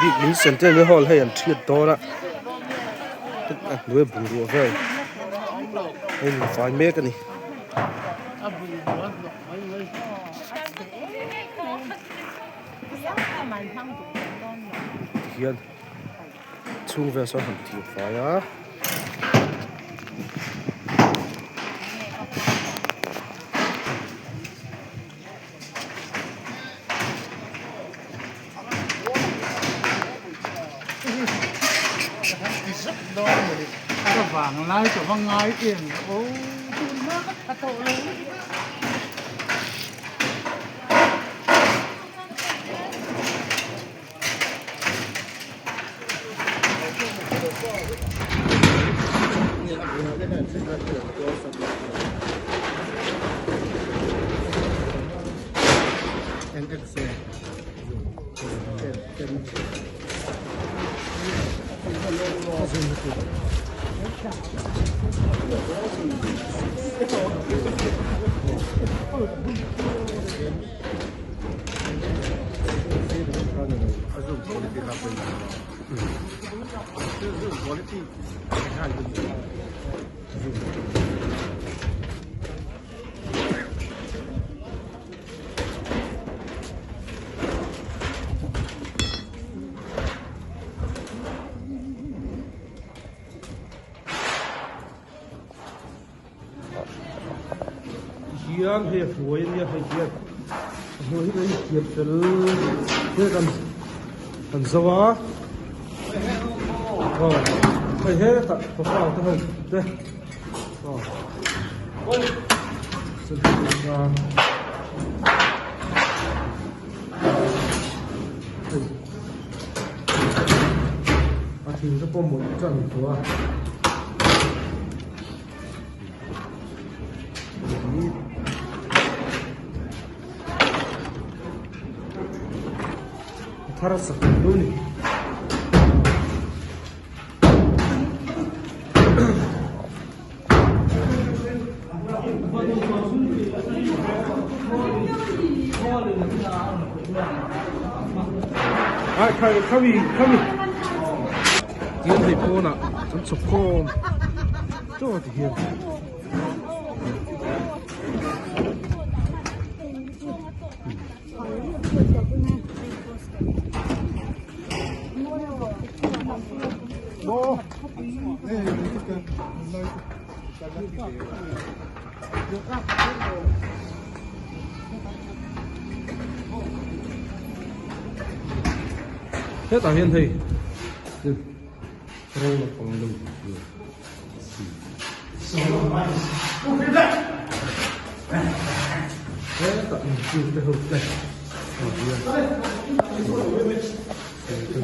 Bik in Centenary Hall hei an thiat dawn a a hnuai bungrua vel a in fai mek a ni. Tihian chhung vel sawn han thir fai a. Hian hei a hruai ania hei hian a hnuai hi kan infiam fel vel kan kan zo a aw hei hetah papa te ho te aw a thing te pawh mawlh tan tawh a. Thar sak lu ni. Ai khai khami khami. Tin hei pawnah kan chhawp khawm. Chaw ti hian. Hetah hian hei rawng lampang deuh Hetah infield te ho te ah hian te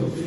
ho te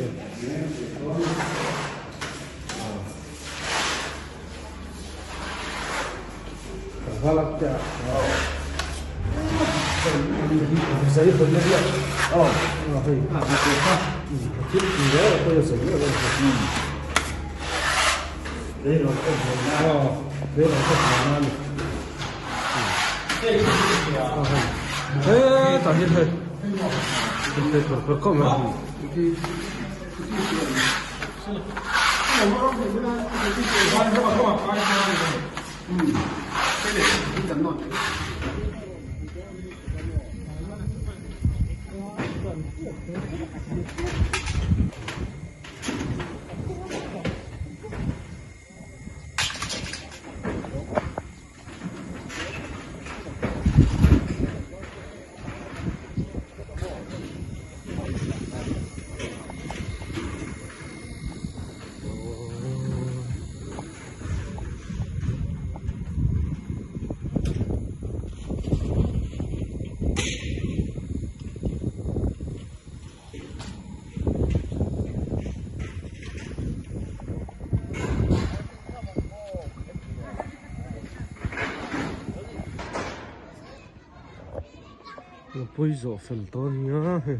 Pawih zawh fel tawh a nia hei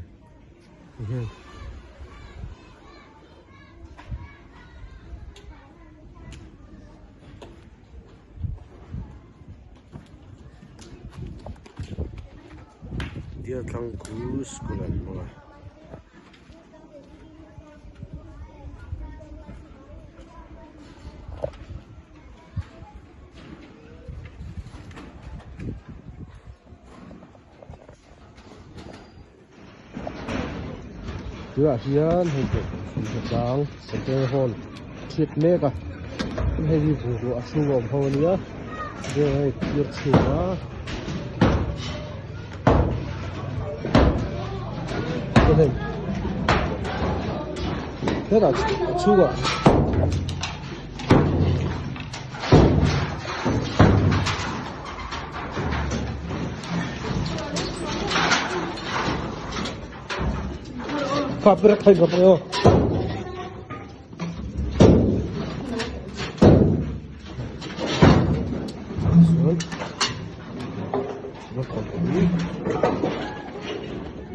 tihian. Diatlang khu school an hmang a. Tunah hian hei hnatlang central hall thiat mek a hei hi bungrua a chhung a awm ho ania hei phir chhuak a. Hetah a chhungah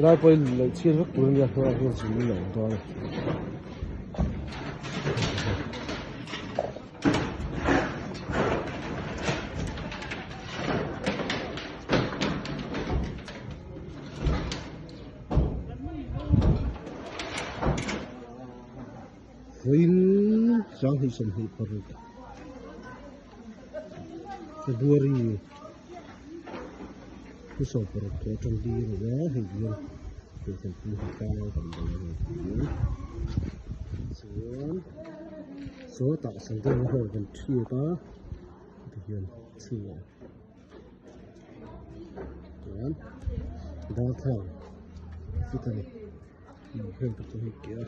Lai pawh hi lei chhiat vek tur a nia hnuaiah hian zun in a awm dawn a ni. Vawiin 2026 February ni 16 thawh atang hi a ni a hei hian kohhran pui han tlang a kan bal a ni hian chuan sawtah sangha ho kan thiat a tihian chhungah. Chuan darthlalang fit a ni heng te chu hei ke a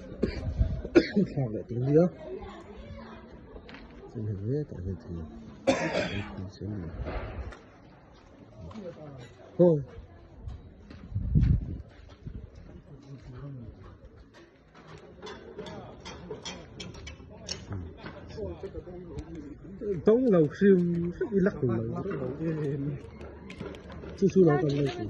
thlak leh tur ania chuan hei hetah hian thil a ni aw. Tawng lo hrim hrim i lak lo chu chu lo kan lo chu.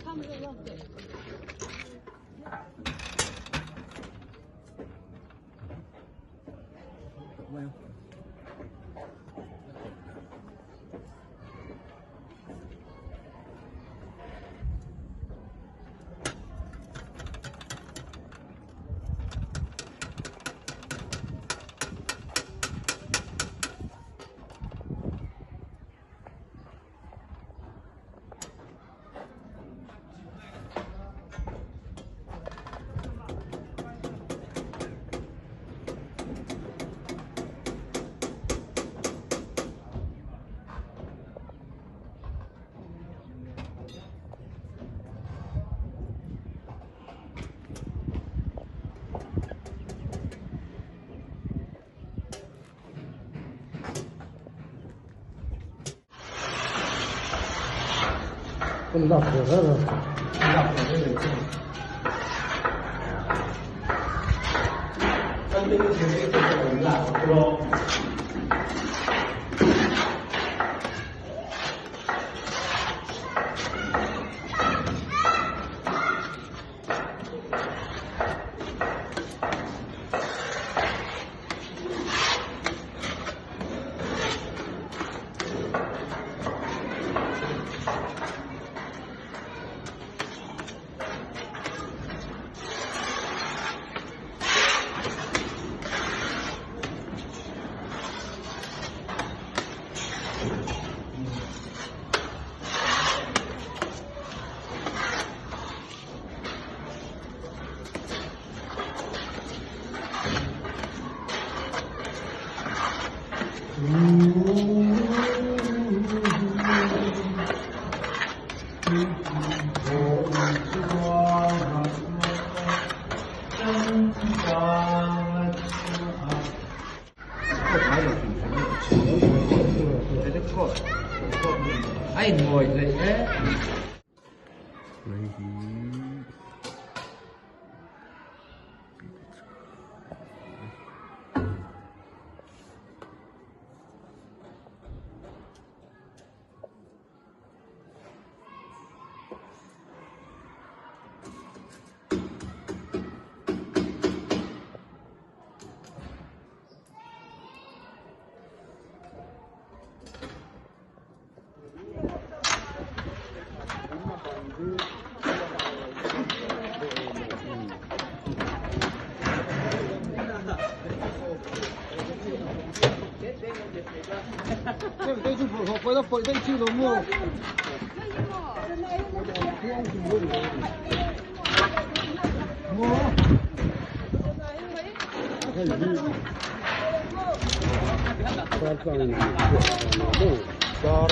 Chaltlang in dar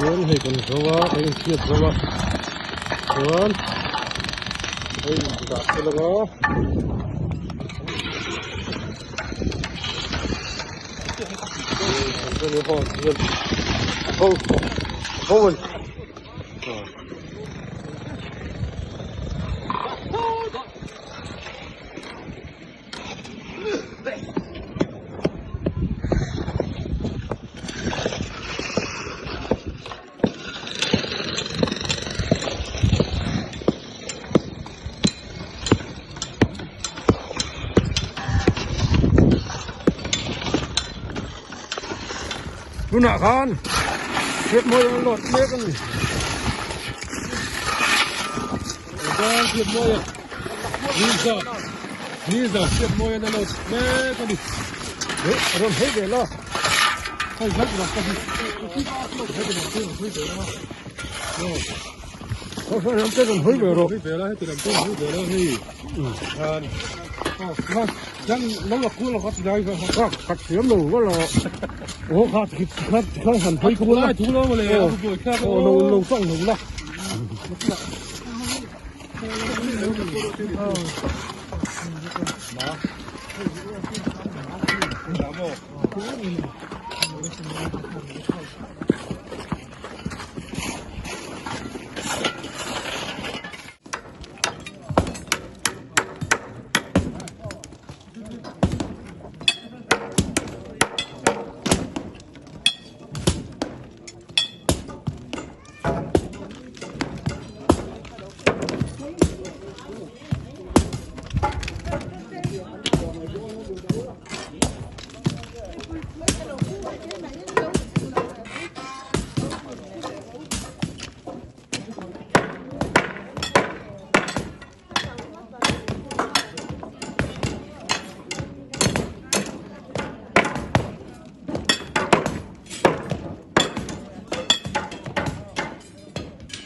Chuan hei kan zo a kan inchhiat zo a chuan hei dah te lang a. Tunah khan chhiat mawi an lawt mek a ni. Chuan chhiat mawi a ni za ni za chhiat mawi an lawt mek a ni. Eh a rawn hawi ve la. Hei zat rak ka hi. Hei ve la. Hei lam te rawn hawi ve rawh. Hawi ve la heti lam te rawn hawi ve la hei. Khan. Khan khan lo la kul kha ti dai kha. Kha khat thiam lo va la. Aw kha ti kha ti kha han hawi kul la. Thu lo mawle. Aw lo lo tawng lo la.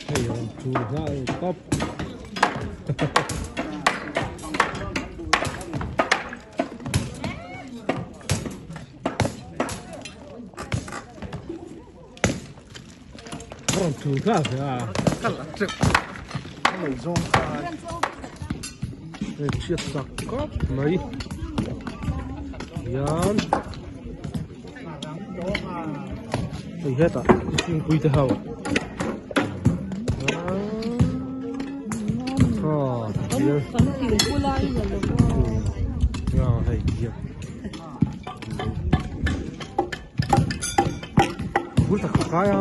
Hei rawn thu nghal tawp. Rawn thu nghal ve a. Kal a teuh. A lo zawng khan. Hei chhiat chak khawp mai. Hian hei hetah thingpui te ho aaa hei hian bul tak a kai a.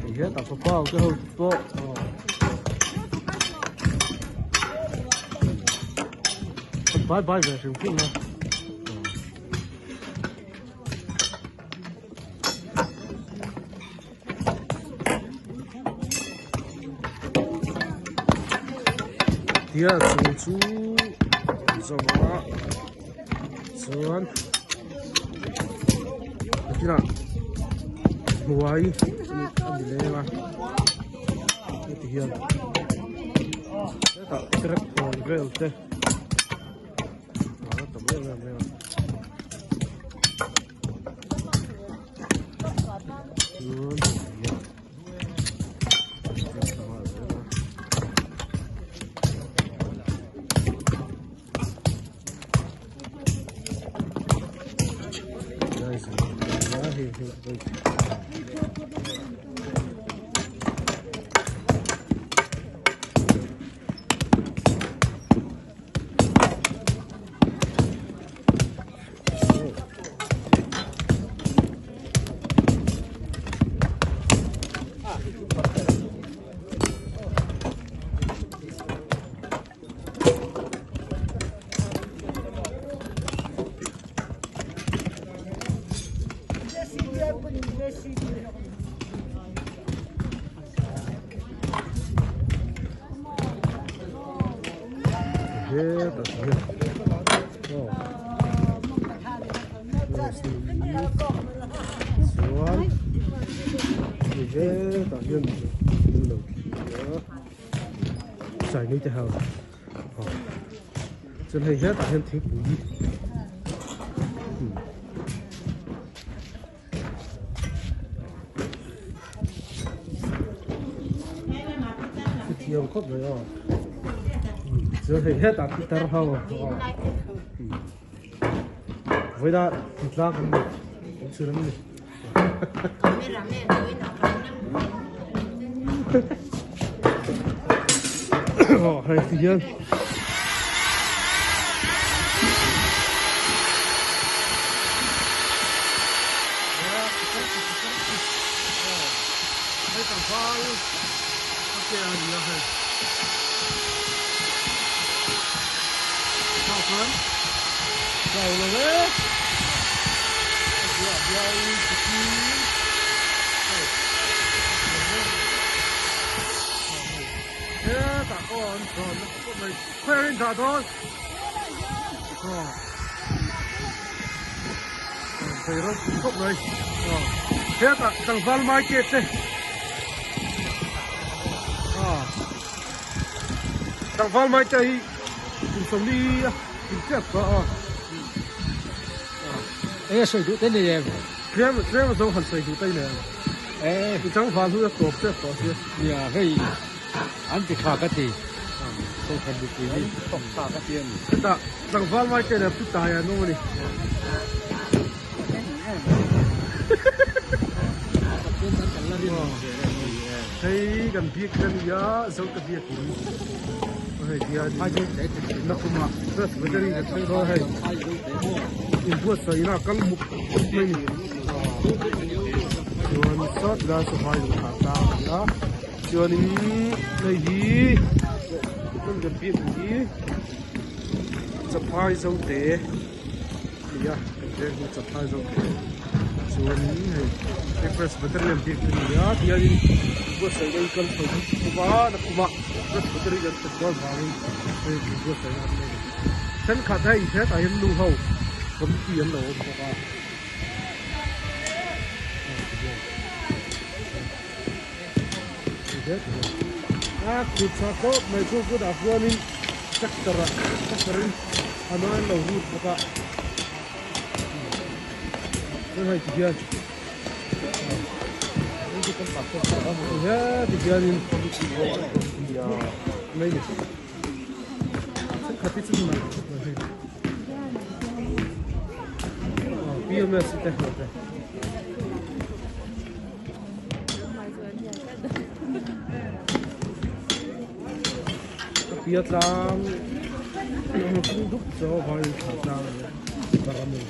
Hei hetah papa te ho pawh. Bye bye ve hrim hrim a. Tia chung chu zawm a chuan kinah hnuai a ni leng a heti hian. Hetah track kawn vel te a tam em em mai a. Chuan hei hi Chuan hetah hian an lo thlir a Chinese te ho chuan hei hetah hian thingpui Thiam khawp mai aw chuan hei hetah pitar ho vawiina tlang an ni awm chhun an ni. Aw hei ti hian. Hei tlangval a ke a ni a hei. Tah chuan chau lo e. A bulah hian chuti hei hetah pawh an chuan nasa khawp mai khawiah in dah dawn aw thei ropui khawp mai aw hetah tlangval market te aw tlangval market hi kum sawmli a in tep tawh a eng sawi duh te nei em tlem tlem a zawng han sawi duh te nei em e tlangval hu a tawp tep tawh sia nia hei an ti tha ka ti sawkhan mipui hi thawk tha ka ti a ni hetah tlangval mai te leh pu taia an awm a ni hei kan biak na nia zo ka biak in hei hian nakumah presbytery kan thleng dawn hei inbuatsaihna a kal muk muk mai a ni chuan sawt lai saw vai luh thah tlang a ni a. Chuanin hei hi kan kan biak hi chaphai zote a ni a kan veng hi chaphai zote chuanin hei hei presbyterian biak a ni a tihianin buatsaihna hi kal chho bawk a nakhuma presbyterian an thlen dawn vangin hei buatsaihna an nei a ni thenkhat hei hetah hian nu ho committee an lo awm bawk a. A khut tha khawp mai chu kutah chuanin tractor ah tractor in a nan lo rut bawk a chuan hei ti hian he ti hianin mai ni thenkhat hi chu nalh khawp mai hei P M S te ho te. A pia tlang kawng dup chu a vai thla tlang a nia ram a ni